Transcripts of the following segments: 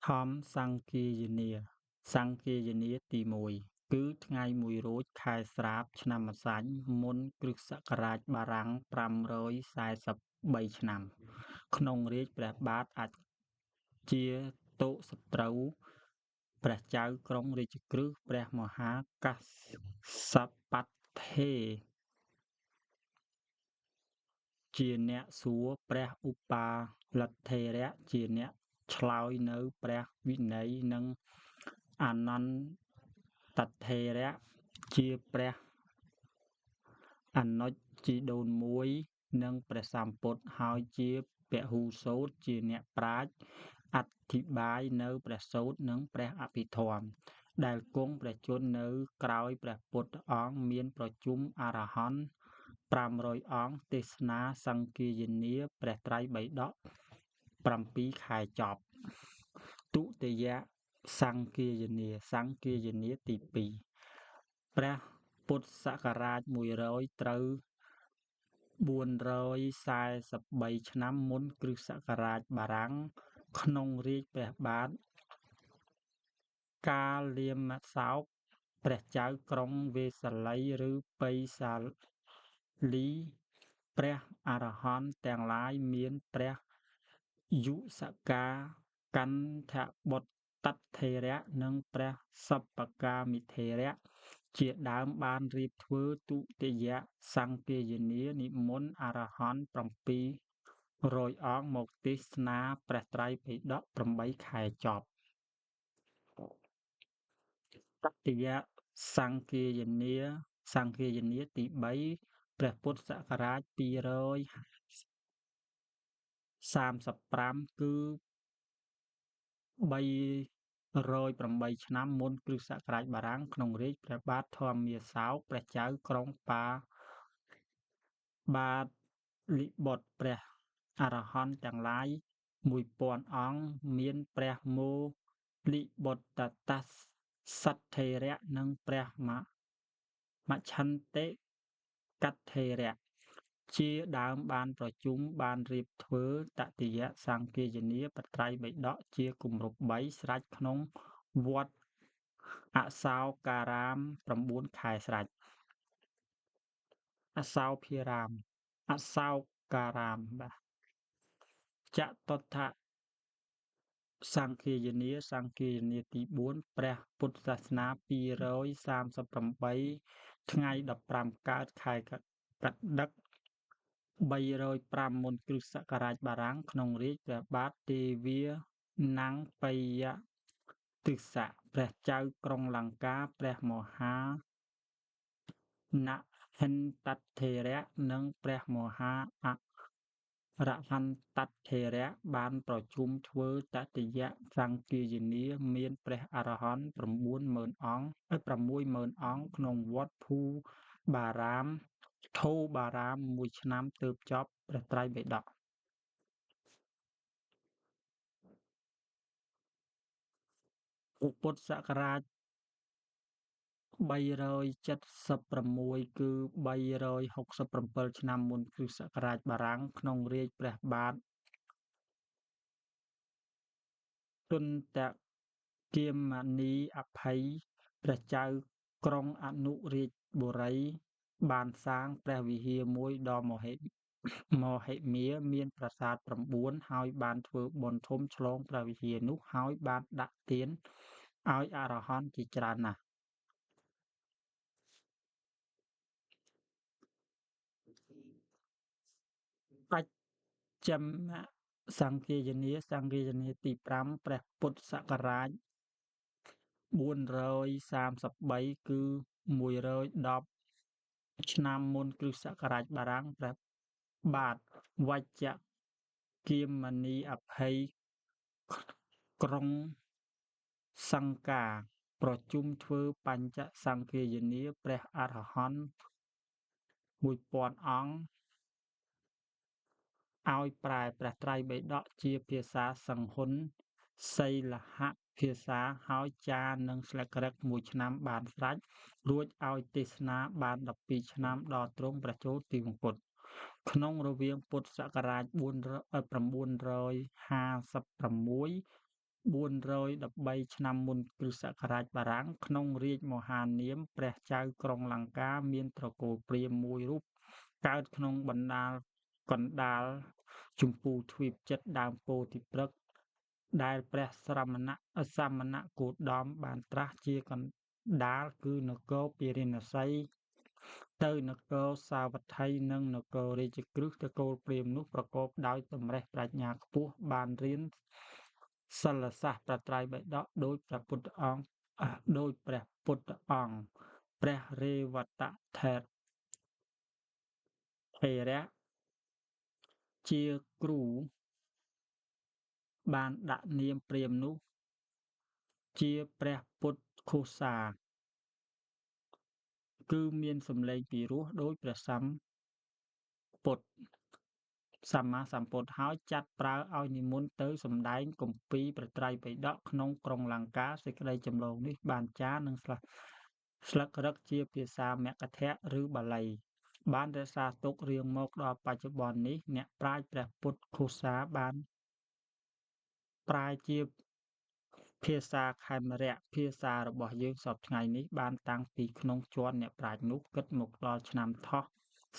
ធម្មសង្គាយនា សង្គាយនាទី១ គឺថ្ងៃមួយរោច ខែស្រាប ឆ្នាំម្សាញ់ មុនគ.សបារាំង ៥៤៣ ឆ្នាំ ក្នុងរាជ្យព្រះបាទអជាតសត្រូវ ព្រះចៅក្រុងរាជក្រឹស ព្រះមហាកាស្សពថេរជាអ្នកសួរ ព្រះឧបាលថេរជាអ្នកឆ្លើយនូវព្រះវិន័យ និងអានន្ទថេរជាព្រះអនុជជីដូនមួយ និងព្រះសម្ពុទ្ធ ហើយជាពហុសូត្រជាអ្នកប្រាជ្ញអធិប្បាយនូវព្រះសូត្រ និងព្រះអភិធម្ម ដែលគង់ព្រះជន្មនៅក្រោយព្រះពុទ្ធអង្គមានប្រជុំអរហន្ត ៥០០ អង្គ ទេសនាសង្គាយនាព្រះត្រៃបិដក ៧ ខែចប់។ ទុតិយសង្គាយនា សង្គាយនាទី២ ព្រះពុទ្ធសករាជ ១០០ ត្រូវ ៤៤៣ ឆ្នាំមុនគ.សរាបារាំង ក្នុងរាជ្យព្រះបាទកាលាមសោក ព្រះចៅក្រុងវេសាលី ឬបៃសាលី ព្រះអរហន្តទាំងឡាយមានព្រះយុសកាកន្ធបុត្តថេរៈ និងព្រះសព្វកាមិថេរៈ ជាដើមបានរៀបធ្វើទុតិយសង្គាយនានិមន្តអរហន្ត ៧០០ អង្គមកទេសនាព្រះត្រៃបិដក ៨ ខែចប់។ តតិយសង្គាយនា សង្គាយនាទី៣ ព្រះពុទ្ធសករាជ ២៣៥ គឺ ៣០៨ ឆ្នាំមុនគ.សរាបារាំង ក្នុងរាជ្យព្រះបាទធម្មាសោក ព្រះចៅក្រុងបាលិបុត្រ ព្រះអរហន្តទាំងឡាយ ១០០០ អង្គ មានព្រះមោលិបុត្តតស្សថេរៈ និងព្រះមច្ឆន្ទកថេរៈ ជាដើមបានប្រជុំបានរៀបធ្វើតតិយសង្គាយនាព្រះត្រៃបិដកជាគម្រប់ ៣ ស្រេចក្នុងវត្តអសោការាម ៩ ខែស្រេច។ អសោភារាម អសោការាម បាទ។ ចតុដ្ឋសង្គាយនា សង្គាយនាទី៤ ព្រះពុទ្ធសាសនា ២៣៨ ថ្ងៃ ១៥ កើត ខែកត្តិក ៣០៥ មុនគ.សរាបារាំង ក្នុងរាជ្យព្រះបាទទេវានំបយទិស្សៈ ព្រះចៅក្រុងលង្កា ព្រះមហានហិន្ទថេរៈ និងព្រះមហាអរហន្តថេរៈ បានប្រជុំធ្វើតតិយសង្គាយនាមានព្រះអរហន្ត ៩ម៉ឺនអង្គ ៦ម៉ឺនអង្គ ក្នុងវត្តភូបារាម ធោបារាម ១ ឆ្នាំទើបចប់ព្រះត្រៃបិដក។ ពុទ្ធសករាជ ៣៧៦ គឺ ៣៦៧ ឆ្នាំមុនគ.សរាបារាំង ក្នុងរាជ្យព្រះបាទទន្ទគាមនីអភ័យ ព្រះចៅក្រុងអនុរាជបុរី បានសាងព្រះវិហារមួយដ៏មហិមា មានប្រាសាទ ៩ ហើយបានធ្វើបុណ្យធំឆ្លងព្រះវិហារនោះ ហើយបានដាក់ទានឲ្យអរហន្តជាច្រើនណាស់។ បច្ចិមសង្គាយនា សង្គាយនាទី៥ ព្រះពុទ្ធសករាជ ៤៣៣ គឺ ១១០ ឆ្នាំមុនគ.សរាបារាំង ព្រះបាទវជ្ជគាមនីអភ័យ ក្រុងសង្កា ប្រជុំធ្វើបញ្ចសង្គាយនាព្រះអរហន្ត ១០០០ អង្គ ឲ្យប្រែព្រះត្រៃបិដកជាភាសាសង្ហុនសីលហភាសា ហើយចារនិងស្លឹករឹក ១ ឆ្នាំបានស្រេច រួចឲ្យទេសនាបាន ១២ ឆ្នាំដល់ទ្រង់ព្រះចូលទិវង្គត។ ក្នុងរវាងពុទ្ធសករាជ ៩៥៦ 413ឆ្នាំមុនគ្រិស្តសករាជបារាំងក្នុងរាជ្យមហានាមព្រះចៅក្រុងលង្កាមានត្រកូលព្រាហ្មណ៍មួយរូបកើតក្នុងបណ្ដាលកណ្ដាលជម្ពូទ្វីបជិតដើមពោធិព្រឹក្សដែលព្រះសមណគោតមបានត្រាស់ជាកណ្ដាលគឺនគរពារាណសីទៅនគរសាវត្ថីនិងនគររាជក្រឹសត្រកូលព្រាហ្មណ៍នោះប្រកបដោយតម្រេះប្រាជ្ញាខ្ពស់បានរៀនសិលសាស្ត្រព្រះត្រៃបិដកដោយព្រះពុទ្ធអង្គដោយព្រះពុទ្ធអង្គព្រះរេវតថេរៈជាគ្រូបានដាក់នាមព្រាហ្មណ៍នោះជាព្រះពុទ្ធឃោសាគឺមានសម្លេងពីរោះដោយព្រះសម្ពុទ្ធសម្មាសម្ពុទ្ធហើយចាត់ប្រើឲ្យនិមន្តទៅសម្ដែងគម្ពីរព្រះត្រៃបិដកក្នុងក្រុងលង្កាសេចក្តីចម្លងនេះបានចារនិងស្លឹករឹកជាភាសាមគ្គធៈឬបាលីបានរក្សាទុករៀងមកដល់បច្ចុប្បន្ននេះអ្នកប្រាជ្ញព្រះពុទ្ធឃោសាបានប្រែជាភាសាខេមរៈភាសារបស់យើងសព្វថ្ងៃនេះបានតាំងពីក្នុងជាន់អ្នកប្រាជ្ញនោះគិតមកដល់ឆ្នាំថោះ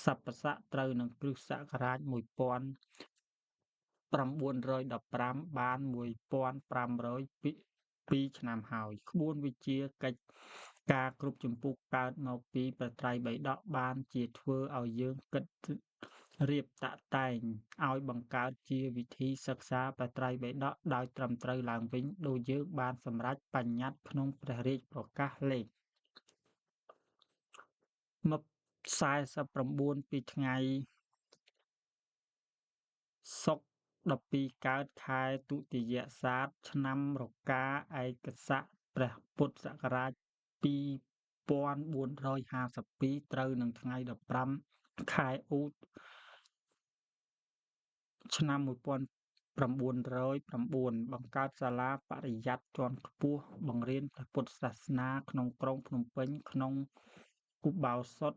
សប្បស័កត្រូវនឹងគ្រិស្តសករាជ1915បាន1502ឆ្នាំហើយក្បួនវិជ្ជាកិច្ចការគ្រប់ជំពូកកើតមកពីព្រះត្រៃបិដកបានជាធ្វើឲ្យយើងគិតរៀបតាក់តែងឲ្យបង្កើតជាវិធីសិក្សាព្រះត្រៃបិដកដោយត្រឹមត្រូវឡើងវិញដោយយើងបានសម្រេចបញ្ញត្តិក្នុងព្រះរាជប្រកាសលេខ49ពីថ្ងៃសុក្រ12កើតខែទុតិយសាទឆ្នាំរកាឯកស័កព្រះពុទ្ធសករាជ2452ត្រូវនឹងថ្ងៃ15ខែអ៊ូតឆ្នាំ1909បង្កើតសាលាបរិយ័តជាន់ខ្ពស់បង្រៀនព្រះពុទ្ធសាសនាក្នុងក្រុងភ្នំពេញក្នុងឧបោសថ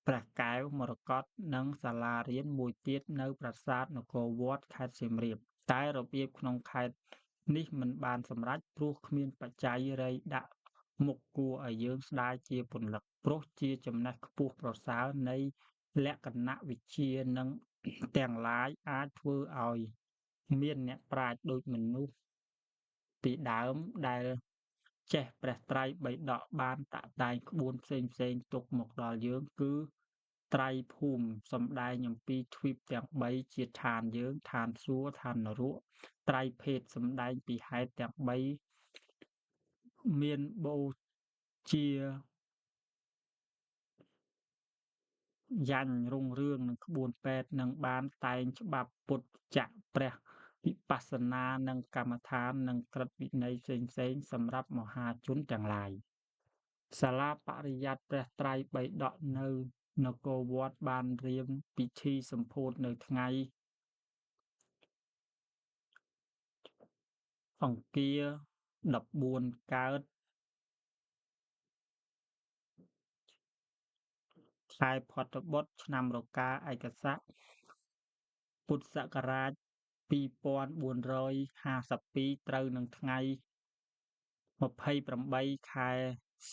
ព្រះកែវមរកតនិងសាលារៀនមួយទៀតនៅប្រាសាទនគរវត្តខេត្តសៀមរាបតែរបៀបក្នុងខេត្តនេះមិនបានសម្រេចព្រោះគ្មានបច្ច័យរៃដាក់មុខគួរឲ្យយើងស្ដាយជាពន្លឹកព្រោះជាចំណេះខ្ពស់ប្រសើរនៃលក្ខណៈវិជ្ជានិងទាំងឡាយអាចធ្វើឲ្យមានអ្នកប្រាជ្ញដូចមនុស្សពីដើមដែលចេះព្រះត្រៃបិដកបានតាក់តែងក្បួនផ្សេងៗទុកមកដល់យើងគឺត្រៃភូមិសម្ដែងអំពីទ្វីបទាំង3ជាឋានយើងឋានសួគ៌ឋាននរកត្រៃភេទសម្ដែងពីហេតុទាំង3មានបូជាយ៉ាញ់រុងរឿងនឹងក្បួនពេទ្យនឹងបានតែងច្បាប់ពុទ្ធចក្រព្រះវិបស្សនានិងកម្មដ្ឋាននិងក្រឹតវិន័យផ្សេងៗសម្រាប់មហាជនទាំងឡាយសាលាបរិយ័តព្រះត្រៃបិដកនៅនគរវត្តបានរៀមពិធីសម្ពោធនៅថ្ងៃអង្គារ14កើតខែភទ្របទឆ្នាំរកាឯកស័កពុទ្ធសករាជ2452ត្រូវនឹងថ្ងៃ28ខែ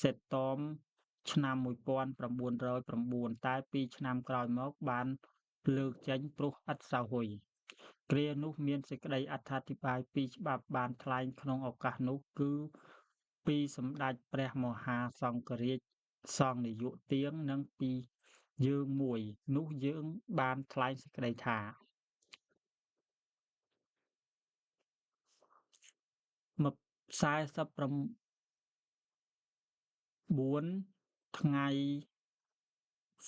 សេតមឆ្នាំ1909តែ2ឆ្នាំក្រោយមកបានលើកចេញព្រោះឥតសោហុយគ្រានោះមានសេចក្តីអត្ថាធិប្បាយពីរច្បាប់បានថ្លែងក្នុងឱកាសនោះគឺពីសម្ដេចព្រះមហាសង្ឃរាជសង្ឃនាយកទៀងនិងពីយើងមួយនោះយើងបានថ្លែងសេចក្តីថា49ថ្ងៃ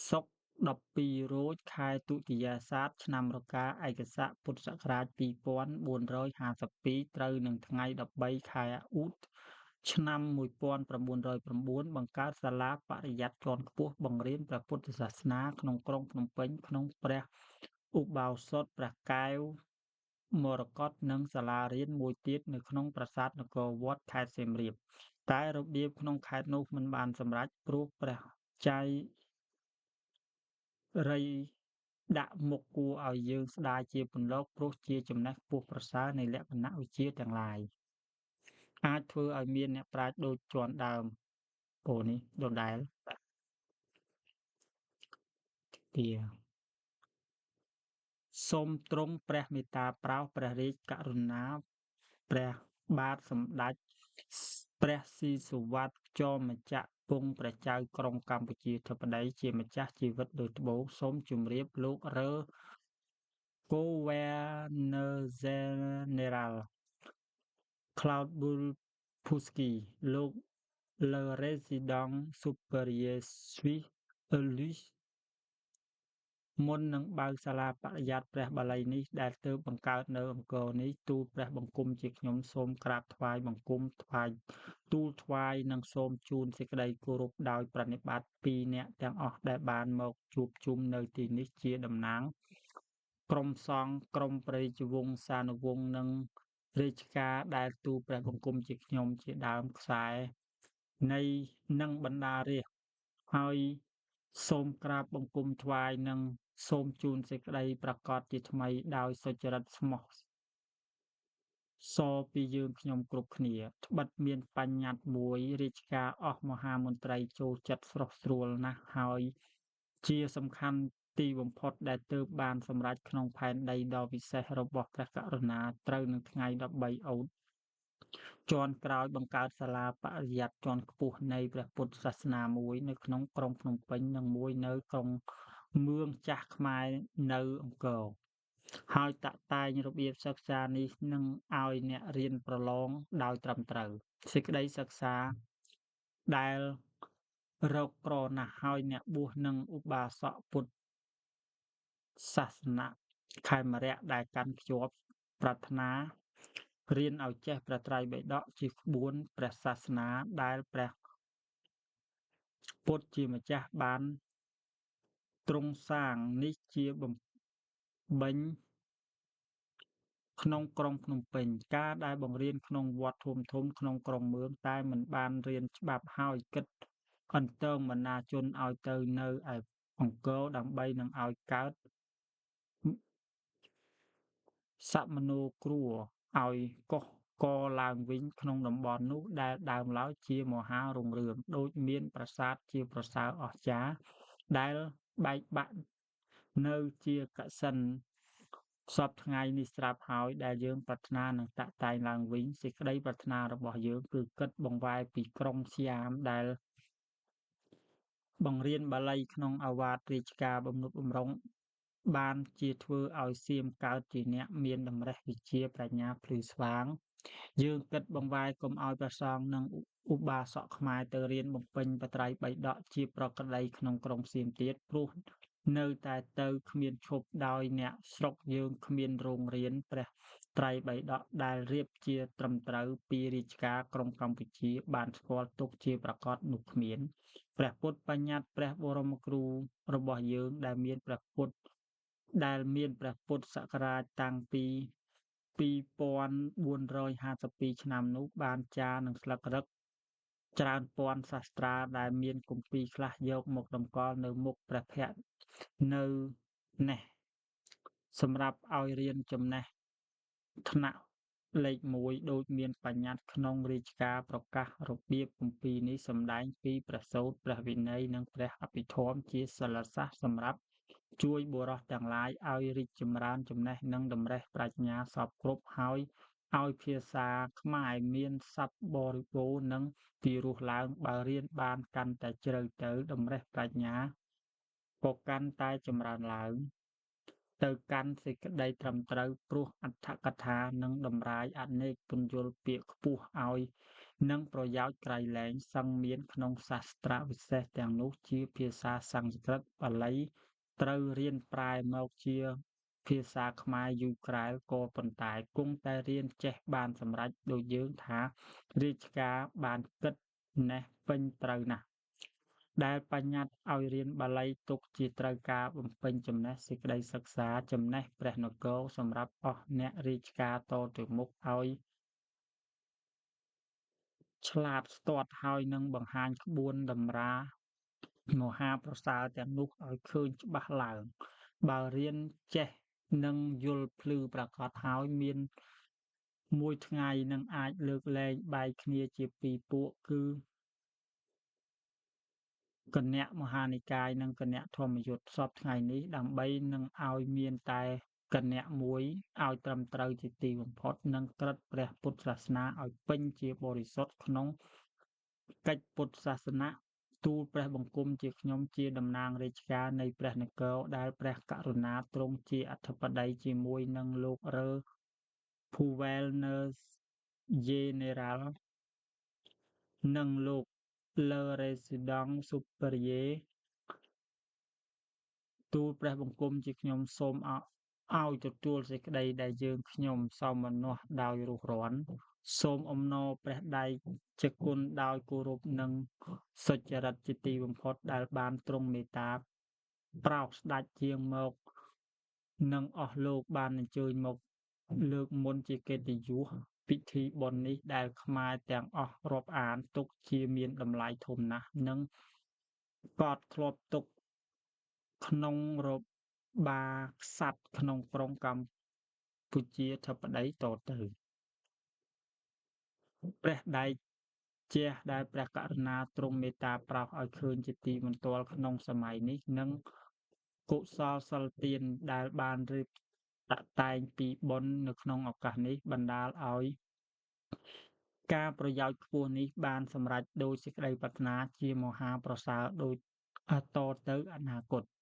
សុក្រ12រោចខែទុតិយាសាទឆ្នាំរកាឯកស័កពុទ្ធសករាជ2452ត្រូវនឹងថ្ងៃ13ខែអ៊ូតឆ្នាំ1909បង្កើតសាលាបរិយ័តជាន់ខ្ពស់បង្រៀនព្រះពុទ្ធសាសនាក្នុងក្រុងភ្នំពេញក្នុងព្រះឧបោសថព្រះកែវមរកតនិងសាលារៀនមួយទៀតនៅក្នុងប្រាសាទនគរវត្តខេត្តសៀមរាបតែរបៀបក្នុងខេត្តនោះមិនបានសម្រេចព្រោះព្រះចៃរីដាក់មុខគួរឲ្យយើងស្ដាយជាពន្លកព្រោះជាចំណេះខ្ពស់ប្រសើរនៃលក្ខណៈវិជ្ជាទាំងឡាយ។ អាចធ្វើឲ្យមានអ្នកប្រាជ្ញដូចជាន់ដើមពោលនេះដដែលទាសូមទ្រង់ព្រះមេត្តាប្រោសព្រះរាជករុណាព្រះបាទសម្ដេចព្រះស៊ីសុវត្ថិចមចក្រពង្សព្រះចៅក្រុងកម្ពុជាធិបតីជាម្ចាស់ជីវិតដូចត្បូងសូមជម្រាបលោករឺ Gouverneur Général Claude Pouski លោក Le Résident Supérieur Suisse Élu មុននឹងបើកសាលាបរិយាត្តិព្រះបាលីនេះដែលទើបបង្កើតនៅអង្គរនេះទូលព្រះបង្គំជាខ្ញុំសូមក្រាបថ្វាយបង្គំថ្វាយទូលថ្វាយនិងសូមជូនសេចក្តីគោរពដោយប្រណិប័តន៍ពីអ្នកទាំងអស់ដែលបានមកជួបជុំនៅទីនេះជាតំណាងក្រុមសង្ឃក្រុមព្រះរាជវង្សានុវង្សនិងរាជការដែលទូលព្រះបង្គំជាខ្ញុំជាដើមខ្សែនៃនិងបណ្ដារាស្ត្រហើយសូមក្រាបបង្គំថ្វាយនិងសូមជូនសេចក្តីប្រកាសជាថ្មីដោយសុចរិតស្មោះសរពីយើងខ្ញុំគ្រប់គ្នាត្បិតមានបញ្ញត្តិមួយរាជការអស់មហាមន្ត្រីចូលចិត្តស្រុះស្រួលណាស់ហើយជាសំខាន់ទីបំផុតដែលទើបបានសម្រេចក្នុងផែនដីដ៏វិសេសរបស់ព្រះករុណាត្រូវនឹងថ្ងៃ13អូតជាន់ក្រោយបង្កើតសាលាបរិយាត្តិជាន់ខ្ពស់នៃព្រះពុទ្ធសាសនាមួយនៅក្នុងក្រុងភ្នំពេញនិងមួយនៅក្រុងមឿងចាស់ខ្មែរនៅអង្គរហើយតាក់តែងរបៀបសិក្សានេះនឹងឲ្យអ្នករៀនប្រឡងដោយត្រឹមត្រូវសេចក្តីសិក្សាដែលរកក្រណាស់ហើយអ្នកបួសនិងឧបាសកពុទ្ធសាសនៈខេមរៈដែលកាន់ខ្ជាប់ប្រាថ្នារៀនឲ្យចេះព្រះត្រៃបិដកជាក្បួនព្រះសាសនាដែលព្រះពុទ្ធជាម្ចាស់បានទ្រង់សាងនេះជាបំពេញក្នុងក្រុងភ្នំពេញការដែលបង្រៀនក្នុងវត្តធំធំក្នុងក្រុងមឿងតែមិនបានរៀនច្បាប់ហើយគិតអន្តងបណ្ដាជនឲ្យទៅនៅឯអង្គរដើម្បីនឹងឲ្យកើតសមនោគ្រួឲ្យកុះកឡើងវិញក្នុងតំបន់នោះដែលដើមឡើយជាមហារុងរឿងដូចមានប្រាសាទជាប្រសើរអស្ចារ្យដែលបែកបាក់នៅជាកសិនសពថ្ងៃនេះស្រាប់ហើយដែលយើងប្រាថ្នានឹងតាក់តែងឡើងវិញសេចក្តីប្រាថ្នារបស់យើងគឺគិតបង្វែរពីក្រុងសៀមដែលបង្រៀនបាលីក្នុងអាវាតរាជការបំនុតបំរុងបានជាធ្វើឲ្យសៀមកើតជាអ្នកមានតម្រេះវិជ្ជាប្រាជ្ញាភ្លឺស្វាងយើងគិតបង្វែរកុំឲ្យព្រះសង្ឃនិងឧបាសកខ្មែរទៅរៀនបំពេញបត្រៃបិដកជាប្រក្រតីក្នុងក្រុងសៀមទៀតព្រោះនៅតែទៅគ្មានឈប់ដោយអ្នកស្រុកយើងគ្មានរោងរៀនព្រះត្រៃបិដកដែលរៀបជាត្រឹមត្រូវពីរាជការក្រុងកម្ពុជាបានស្គាល់ទុកជាប្រកបនោះគ្មានព្រះពុទ្ធបញ្ញត្តិព្រះបរមគ្រូរបស់យើងដែលមានព្រះពុទ្ធសករាជតាំងពី2452ឆ្នាំនោះបានចារនិងស្លឹករឹកច្រើនពាន់សាស្ត្រាដែលមានគម្ពីរខ្លះយកមកតម្កល់នៅមុខព្រះភ័ក្ត្រនៅនេះសម្រាប់ឲ្យរៀនចំណេះថ្នាក់លេខ1ដូចមានបញ្ញត្តិក្នុងរាជការប្រកាសរបៀបគម្ពីរនេះសម្ដែងពីព្រះសូត្រព្រះវិន័យនិងព្រះអភិធម្មជាសិលសាស្ត្រសម្រាប់ជួយបុរសទាំងឡាយឲ្យរីកចម្រើនចំណេះនិងតម្រេះប្រាជ្ញាសព្វគ្រប់ហើយឲ្យភាសាខ្មែរមានស័ព្ទបរិបូរណ៍និងពីរោះឡើងបើរៀនបានកាន់តែជ្រៅទៅតម្រេះប្រាជ្ញាក៏កាន់តែចម្រើនឡើងទៅកាន់សេចក្តីត្រឹមត្រូវព្រោះអត្ថកថានិងតម្រាយអនេកពន្យល់ពាក្យខ្ពស់ឲ្យនិងប្រយោជន៍ក្រៃលែងសឹងមានក្នុងសាស្ត្រវិសេសទាំងនោះជាភាសាសំស្ក្រឹតបាលីត្រូវរៀនប្រែមកជាភាសាខ្មែរយូរក្រែលក៏ប៉ុន្តែគង់តែរៀនចេះបានសម្រេចដូចយើងថារាជការបានគិតណេះពេញត្រូវណាស់ដែលបញ្ញត្តិឲ្យរៀនបាលីទុកជាត្រូវការបំពេញចំណេះសេចក្តីសិក្សាចំណេះព្រះនគរសម្រាប់អស់អ្នករាជការតទៅមុខឲ្យឆ្លាតស្ទាត់ហើយនឹងបង្ហាញក្បួនតម្រាមហាប្រសើរទាំងនោះឲ្យឃើញច្បាស់ឡើងបើរៀនចេះនិងយល់ភ្លឺប្រកបហើយមាន មួយថ្ងៃ នឹងអាចលើកលែងបែកគ្នាជាពីរពួកគឺគណៈមហានិកាយ និងគណៈធម្មយុត្តិសព្វថ្ងៃនេះ ដើម្បីនឹងឲ្យមានតែគណៈមួយឲ្យត្រឹមត្រូវជាទីបំផុត និងក្រិតព្រះពុទ្ធសាសនាឲ្យពេញជាបរិសុទ្ធក្នុងកិច្ចពុទ្ធសាសនៈ ទូលព្រះបង្គំជាខ្ញុំជាតំណាងរាជការនៃព្រះនគរដែលព្រះករុណាទ្រង់ជាអធិបតីជាមួយនឹងលោករឺភូវែលនឺយេនេរ៉ាល់ និងលោកលើរេស៊ីដង់ស៊ុបឺរីយេ ទូលព្រះបង្គំជាខ្ញុំសូមឲ្យទទួលសេចក្តីដែលយើងខ្ញុំសោមនស្សដោយរួសរាន់ សូមអំណរព្រះដៃជាគុណដោយគោរពនិងសុចរិតជាទីបំផុតដែលបានទ្រង់មេត្តាប្រោសស្ដេចជាងមកនិងអស់លោកបានអញ្ជើញមកលើកមុនជាកិត្តិយសពិធីបុណ្យនេះដែលខ្មែរទាំងអស់រាប់អានទុកជាមានតម្លៃធំណាស់និងកត់ធ្លាប់ទុកក្នុងរបាក្សត្រក្នុងក្រុងកម្ពុជាធិបតីតទៅព្រះដៃជះដែលព្រះករុណាទ្រង់មេត្តាប្រោសឲ្យឃើញជាទីបន្ទាល់ក្នុងសម័យនេះនិងកុសលសិលទានដែលបានរៀបតាក់តែងពីបុណ្យនៅក្នុងឱកាសនេះបណ្ដាលឲ្យការប្រយោជន៍ខ្ពស់នេះបានសម្រេចដោយសេចក្តីប្រាថ្នាជាមហាប្រសើរដូចតទៅអនាគត។